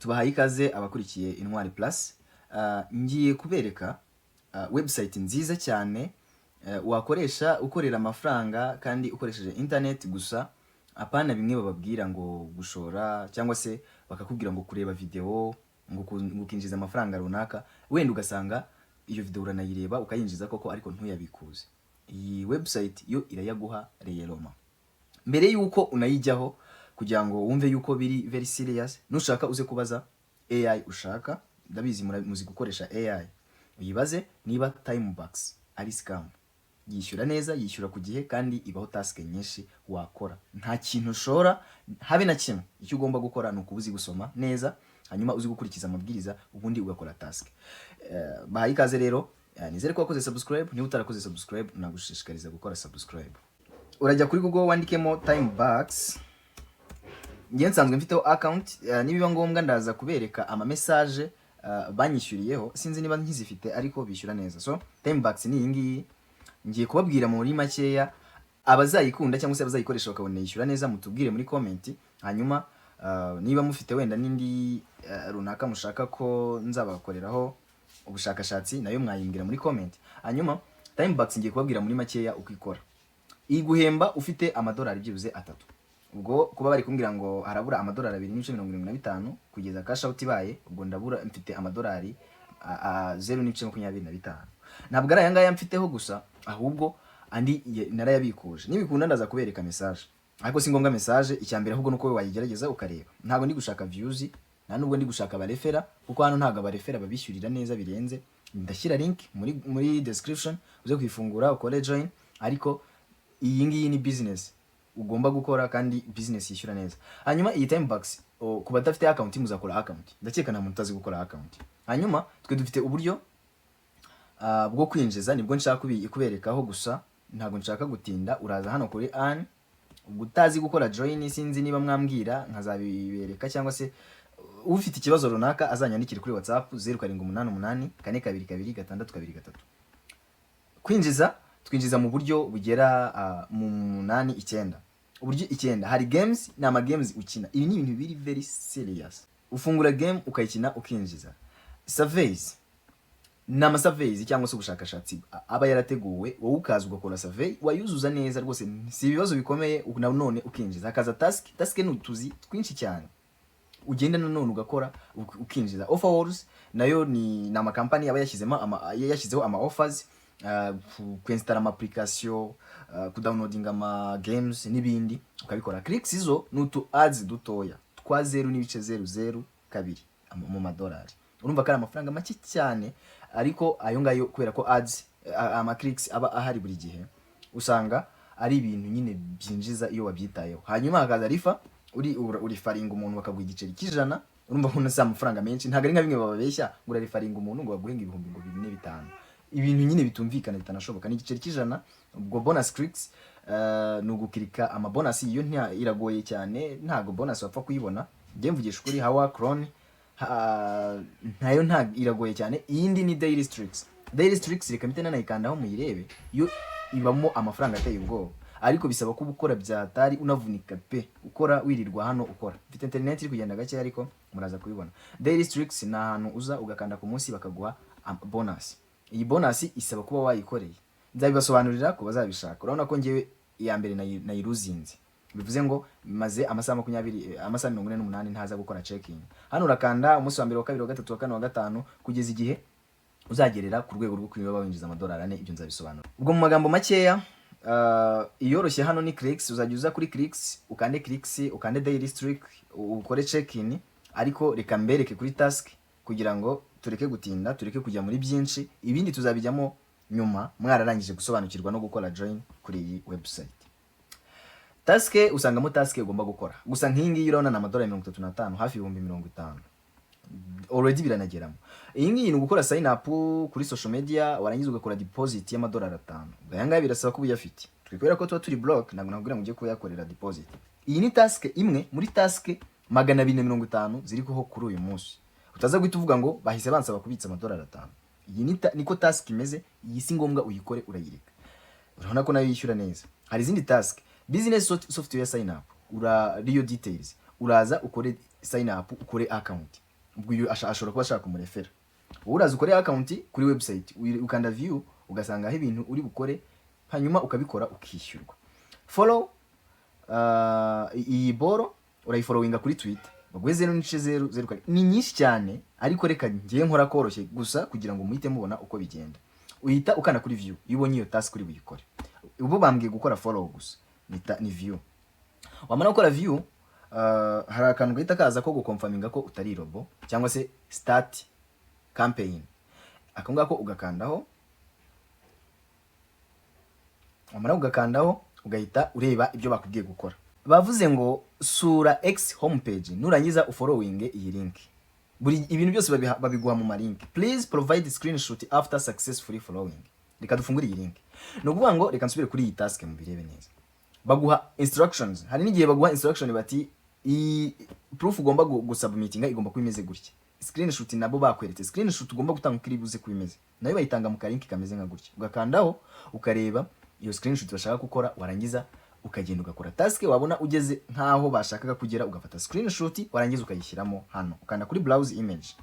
Tubahaye ikaze abakurikiye Intwari Plus. Ngiye kubereka website nziza cyane wakoresha ukorera amafaranga kandi ukoresheje internet gusa, apana bimwe bababwira ngo gushora cyangwa se bakakubwira ngo kureba video ngo ukinjiza amafaranga runaka, wenda ugasanga iyo video uranayireba ukayinjiza koko ariko ntuyabikuze. Iyi website yo irayaguha réellement. Mbere yuko unayijyaho, kugira ngo wumve yuko biri very serious, nushaka uze kubaza AI ushaka, ndabizi muzi gukoresha AI, uyibaze niba Timebucks ari scam. Yishyura neza, yishyura ku gihe kandi ibaho task nyinshi wakora. Nta kintu ushora habe na kimwe. Icyo ugomba gukora ni ukuba uzi gusoma neza, hanyuma uzi gukurikiza amabwiriza, ubundi ugakora task. Bahaye ikaze rero. Nizere ko wakoze subscribe. Niba utarakoze subscribe, nagushishikariza gukora subscribe. Urajya kuri Google wandikemo Timebucks. Njye nsanzwe mfiteho account. Nibiba ngombwa ndaza kubereka ama message banyishyuriyeho, sinzi niba nkizifite, ariko bishyura neza. So Timebucks ni iyi ngiyi ngiye kubabwira muri makeya. Abazayikunda cyangwa se abazayikoresha bakabona yishyura neza, mutubwire muri comment. Hanyuma niba mufite wenda n'indi runaka mushaka ko nzabakoreraho ubushakashatsi, nayo mwayimbwira muri comment. Hanyuma Timebucks ngiye kubabwira muri makeya uko ikora. Iguhemba ufite amadolari byibuze 3. Ubwo kuba bari kumbwira ngo harabura amadolari 2.75 kugeza cash out ibaye, ubwo ndabura mfite amadolari 0.25. Ntabwo ari aya ngaya mfiteho gusa, ahubwo andi narayabikuje. Nibikunda ndaza kubereka message, ariko si ngombwa message. Icya mbere ahubwo nuko wowe wayigerageza ukareba. Ntabwo ndi gushaka views, nta nubwo ndi gushaka abarefera, kuko hano ntabwo abarefera babishyurira neza birenze. Ndashyira link muri description, uze kuyifungura ukore join. Ariko iyi ngiyi ni business ugomba gukora kandi business yishyura neza. Hanyuma iyi Timebucks, ku badafite account muzakora account, ndakeka nta muntu utazi gukora account. Hanyuma twe dufite uburyo bwo kwinjiza, nibwo nshaka kuberekaho gusa, ntabwo nshaka gutinda. Uraza hano kuri earn. Ubwo utazi gukora join, sinzi niba mwambwira nkazabibereka, cyangwa se ufite ikibazo runaka azanyandikire kuri WhatsApp 0788422623. Kwinjiza, twinjiza mu buryo bugera mu munani, icyenda, uburyo icyenda. Hari games, ni ama games ukina. Ibi ni ibintu biri very serious. Ufungura game ukayikina ukinjiza. Surveys ni ama surveys cyangwa se ubushakashatsi aba yarateguwe, wowe ukaza ugakora survey, wayuzuza neza rwose, si ibibazo bikomeye, nanone ukinjiza. Hakaza task. Task ni utuzi twinshi cyane ugenda nanone ugakora ukinjiza. Offer walls nayo ni amakampani aba yashyizemo yashyizeho ama offers, kuinstalla ama application, kudownloadinga ama games n'ibindi, ukabikora. Clicks zo ni utu ads dutoya twa 0.002 mu madolari. Urumva ko ari amafaranga make cyane, ariko ayo ngayo kubera ko ads, ama clicks aba ahari buri gihe, usanga ari ibintu nyine byinjiza iyo wabyitayeho. Hanyuma hakaza refer, urifaringa umuntu bakaguha igiceri cy'ijana. Urumva ko si amafaranga menshi, ntabwo ari nka bimwe bababeshya ngo urarifaringa umuntu ngo baguhe ngo ibihumbi ngo 4, 5, ibintu nyine bitumvikana, bitanashoboka. Ni igiceri cy'ijana. Ubwo bonus clicks ni ugukirika ama bonus. Iyo iragoye cyane, ntabwo bonus wapfa kuyibona. Njye mvugisha ukuri, hawa clone ntayo, nta iragoye cyane. Iyindi ni daily streaks. Daily streaks reka mpite nanayikandaho muyirebe. Yo ibamo amafaranga ateye ubwoba, ariko bisaba kuba ukora byatari, unavunika pe, ukora wirirwa hano ukora. Mfite internet iri kugenda gake, ariko muraza kubibona. Daily streaks ni ahantu uza ugakanda ku munsi bakaguha bonus. Iyi bonus isaba kuba wayikoreye, nzabibasobanurira ku bazabishaka. Urabona ko ngewe iya mbere nayiruzinze, bivuze ngo maze amasaha 20, amasaha 48 ntaza gukora checking. Hano urakanda umunsi wa mbere, wa kabiri, wa gatatu, wa kane, wa gatanu, kugeza igihe uzagerera ku rwego rwo kuba winjiza amadolari 4. Ibyo nzabisobanura. Ubwo mu magambo makeya, iyoroshye hano ni clicks. Uzajya uza kuri clicks, ukande clicks, ukande daily streak, ukore check in. Ariko reka mbereke kuri task kugira ngo tureke gutinda, tureke kujya muri byinshi. Ibindi tuzabijyamo nyuma mwararangije gusobanukirwa no gukora join kuri iyi website. Task, usangamo task ugomba gukora gusa. Nk'iyi ngiyi urabona ni amadolari 35, hafi 50,000 already biranageramo. Iyi ngiyi ni ugukora sign up kuri social media, warangiza ugakora deposit y'amadolari 5. Aya ngaya birasaba kuba uyafite. Twe kubera ko tuba turi broke, ntabwo nakubwira ngo ujye kuyakorera deposit. Iyi ni task imwe muri task 250 ziriho kuri uyu munsi. Utaza guhita uvuga ngo bahise bansaba kubitsa amadolari 5. Iyi ni niko task imeze. Iyi si ngombwa uyikore, urayireka. Urabona ko nayo yishyura neza. Hari izindi task, business software sign up, ura real details, uraza ukore sign up, ukore account. Ubwo uyu ashobora kuba ashaka kumurefera. Wowe uraza ukore account kuri website, ukanda view, ugasanga aho ibintu uri bukore, hanyuma ukabikora, ukishyurwa. Follow iyi boro urayifollowinga kuri Twitter, baguhe 0.007. Ni nyinshi cyane, ariko reka ngiye nkora koroshye gusa kugira ngo muhite mubona uko bigenda. Uhita ukanda kuri view iyo ubonye iyo task uri buyikore. Ubu bambwiye gukora follow gusa, ni view. Wamara gukora view, hari akantu gahita kaza ko guconfirminga ko utari robot cyangwa se start campaign. Ako ngako ugakandaho. Wamara ugakandaho, ugahita ureba ibyo bakubwiye gukora. Bavuze ngo sura X homepage, nurangiza ufollowing iyi link. Buri ibintu byose babiguha mu malink. Please provide screenshot after successfully following. Reka dufungure iyi link. Ni ukuvuga ngo, reka nsubire kuri iyi task mubirebe neza. Baguha instructions. Hari n'igihe baguha instruction bati iyi proof ugomba gusubmitinga igomba kuba imeze gutya. Screenshot nabo bakweretse screenshot ugomba gutanga uko iri buze kuba imeze, nayo bayitanga mu kalink kameze nka gutya. Ugakandaho, ukareba iyo screenshot bashaka gukora, warangiza ukagenda ugakora task. Wabona ugeze nk'aho bashakaga kugera, ugafata screenshot, warangiza ukayishyiramo hano, ukanda kuri browse image.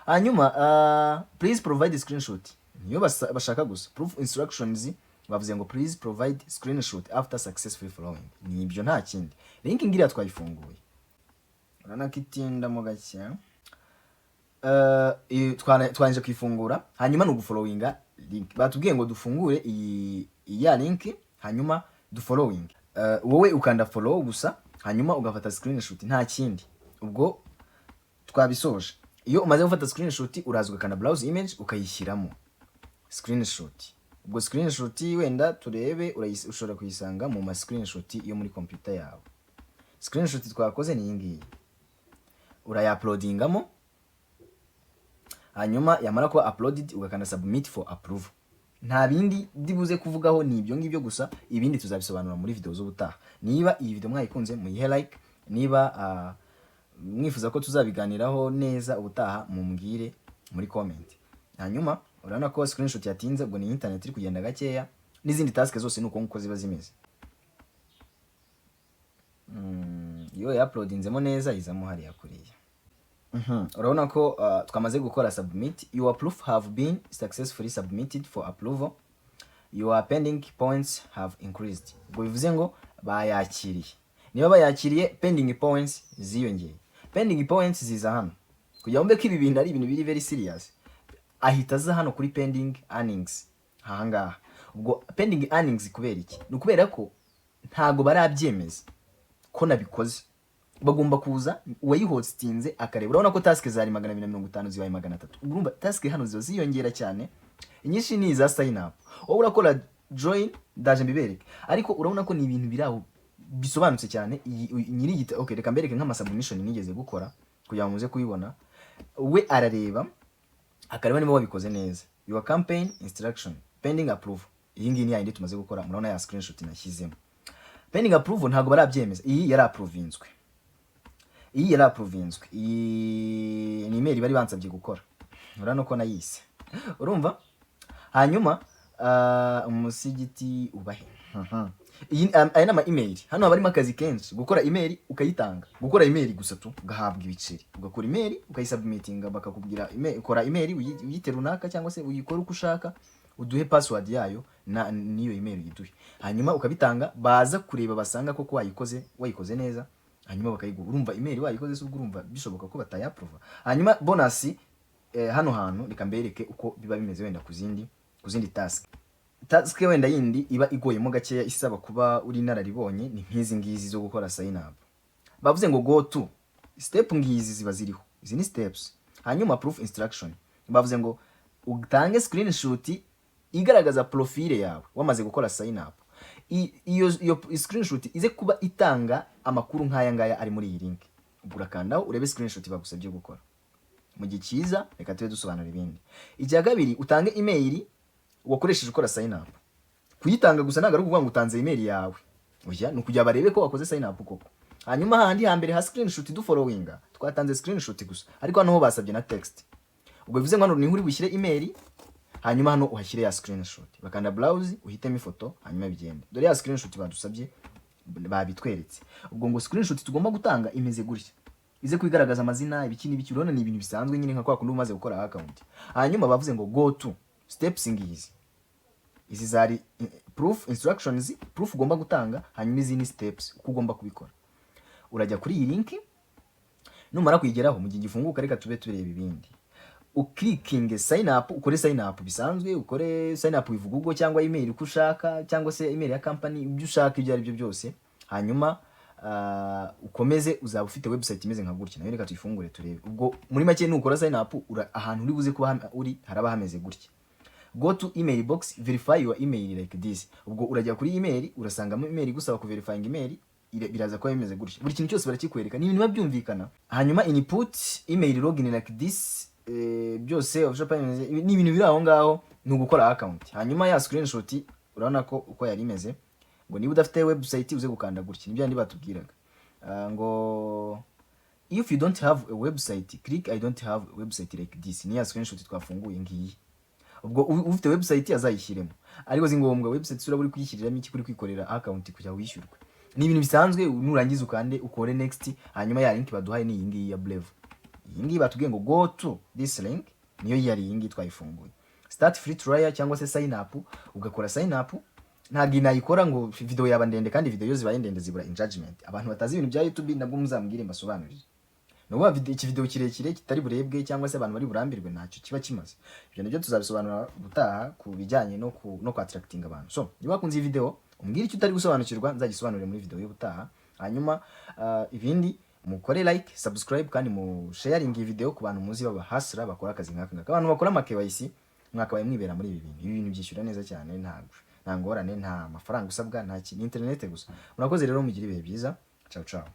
Hanyuma please provide screenshot niyo bashaka gusa. Proof instructions bavuze ngo please provide screenshot after successfully following. Ni ibyo, nta kindi. Link ngiriya twayifunguye, urabona ko itindamo gake. Twarangije kuyifungura. Hanyuma ni ugufollowinga link. Batubwiye ngo dufungure iyi ya link, hanyuma dufollowing. Wowe ukanda follow gusa, hanyuma ugafata screenshot, nta kindi. Ubwo twabisoje. Iyo umaze gufata screenshot, uraza ugakanda browse image, ukayishyiramo screenshot. Ubwo screenshot wenda turebe, ushobora kuyisanga mu ma screenshot yo muri computer yawe. Screenshot twakoze ni iyi ngiyi. Urayauploadingamo, hanyuma yamara kuba uploaded, ugakanda submit for approval. Nta bindi ndibuze kuvugaho, ni ibyo ngibyo gusa. Ibindi tuzabisobanura muri video z'ubutaha. Niba iyi video mwayikunze, muyihe like. Niba mwifuza ko tuzabiganiraho neza ubutaha, mumbwire muri comment. Hanyuma urabona ko screenshot yatinze, ubwo ni internet iri kugenda gakeya. N'izindi task zose ni uko nguko ziba zimeze. Iyo yauploadinzemo neza, izamo hariya kuriya. Urabona ko twamaze gukora submit. Your proof have been successfully submitted for approval. Your pending points have increased. Ubwo bivuze ngo bayakiriye. Niba bayakiriye, pending points ziyongeye. Pending points ziza hano kugira ngo mbe ko ibi bintu ari ibintu biri very serious. Ahita aza hano kuri pending earnings ahangaha. Ubwo pending earnings kubera iki? Ni ukubera ko ntago barabyemeza ko nabikoze. Bagomba kuza uwayihostinze akareba. Urabona ko task zari 250 zibaye 300. Urumva task hano ziba ziyongera cyane. Inyinshi ni iza sign up, wowe urakora join. Ndaje mbibereke, ariko urabona ko ni ibintu biri aho bisobanutse cyane. Nyiri igita, okay, reka mbereke nk'amasubmission nigeze gukora kugira ngo muze kubibona. We arareba, akareba niba wabikoze neza. Your campaign instruction pending approval. Iyi ngiyi ni yayindi tumaze gukora. Murabona ya screenshot nashyizemo. Pending approval, ntabwo barabyemeza. Iyi yari approvinzwe, iyi yari approvinzwe. Iyi ni email bari bansabye gukora, urabona ko nayise. Urumva, hanyuma umusigiti ubahe. Iyi aya ni ama email. Hano haba harimo akazi kenshi: gukora email ukayitanga, gukora email gusa tu ugahabwa ibiceri. Ugakora email, ukayisubmitinga, bakakubwira email, ukora email uyite runaka cyangwa se uyikore uko ushaka, uduhe password yayo na niyo email uyiduhe. Hanyuma ukabitanga, baza kureba, basanga koko wayikoze, wayikoze neza, hanyuma bakayiguha. Urumva email wayikoze se, ubwo urumva bishoboka ko batayapprova? Hanyuma bonus, hano hantu reka mbereke uko biba bimeze wenda ku zindi task. Task wenda yindi iba igoyemo gakeya, isaba kuba uri inararibonye, ni nk'izi ngizi zo gukora sign up. Bavuze ngo go to step, ngizi ziba ziriho, izi ni steps. Hanyuma proof instruction, bavuze ngo utange screenshot igaragaza profile yawe wamaze gukora sign up. Iyo screenshot ize kuba itanga amakuru nk'aya ngaya ari muri iyi link. Ubwo urakandaho, urebe screenshot bagusabye gukora. Mu gihe cyiza, reka tube dusobanura ibindi. Icya kabiri, utange email wakoresheje ukora sign up. Kuyitanga gusa ntabwo ari ukuvuga ngo utanze email yawe, oya, ni ukugira barebe ko wakoze sign up koko. Hanyuma hahandi hambere ha screenshot dufollowinga, twatanze screenshot gusa, ariko hano ho basabye na text. Ubwo bivuze ngo hano niho uri bushyire email, hanyuma hano uhashyire ya screenshot. Bakanda browse, uhitemo ifoto, hanyuma bigende. Dore ya screenshot badusabye, babitweretse. Ubwo ngo screenshot tugomba gutanga imeze gutya. Ize kwigaragaza amazina, ibiki n'ibiki. Urabona ni ibintu bisanzwe nyine, nka kwa kundi umaze gukora account. Hanyuma bavuze ngo go to steps. Ngizi, izi zari proof instructions, proof ugomba gutanga. Hanyuma izi ni steps uko ugomba kubikora. Urajya kuri iyi link, numara kuyigeraho, mu gihe gifunguka, reka tube tureba ibindi, uclickinge sign up, ukore sign up bisanzwe, ukore sign up with Google cyangwa email uko ushaka, cyangwa se email ya company, ibyo ushaka ibyo ari byo byose. Hanyuma ukomeze, uzaba ufite website imeze nka gutya. Nayo reka tuyifungure turebe. Ubwo muri make, nukora sign up, ahantu uri buze kuba uri haraba hameze gutya. Go to email box, verify your email like this. Ubwo urajya kuri email, urasangamo email igusaba kuverifying email, biraza kuba bimeze gutya. Buri kintu cyose barakikwereka, ni ibintu biba byumvikana. Hanyuma input email, login like this, byose official payment, ni ibintu biri aho ngaho, ni ugukora account. Hanyuma ya screenshot urabona ko uko yari imeze. Ngo niba udafite website, uze gukanda gutya, nibyo yandi batubwiraga. Ngo if you don't have a website, click "I don't have a website" like this. Ni ya screenshot twafunguye ngiyi. Ubwo ufite website azayishyiremo, ariko si ngombwa. Website uraba uri kuyishyiriramo iki kuri kwikorera account kugira wishyurwe? Ni ibintu bisanzwe. Nurangiza ukande ukore next. Hanyuma ya link baduhaye ni iyi ngiyi ya Brave, iyi ngiyi batubwiye ngo go to this link, niyo yari iyi ngiyi twayifunguye. Start free trial cyangwa se sign up, ugakora sign up. Ntabwo iyi nayikora ngo video yaba ndende, kandi video iyo zibaye ndende zibura engagement. Abantu batazi ibintu bya YouTube nabwo muzambwire mbasobanurire. Ni ukuvuga iki video kirekire kitari burebwe cyangwa se abantu bari burambirwe, ntacyo kiba kimaze. Ibyo nabyo tuzabisobanura ubutaha ku bijyanye no ku attracting abantu. So niba wakunze iyi video, umbwire icyo utari gusobanukirwa, nzagisobanurire muri video y'ubutaha. Hanyuma ibindi, mukore like, subscribe, kandi mu sharing iyi video ku bantu muzi baba hustler, bakora akazi nk'aka ngaka, abantu bakora ama KYC. Mwakabaye mwibera muri ibi bintu. Ibi bintu byishyura neza cyane, nta ngorane, nta mafaranga usabwa, nta kintu, internet gusa. Murakoze rero, mugire ibihe byiza. Ciao ciao.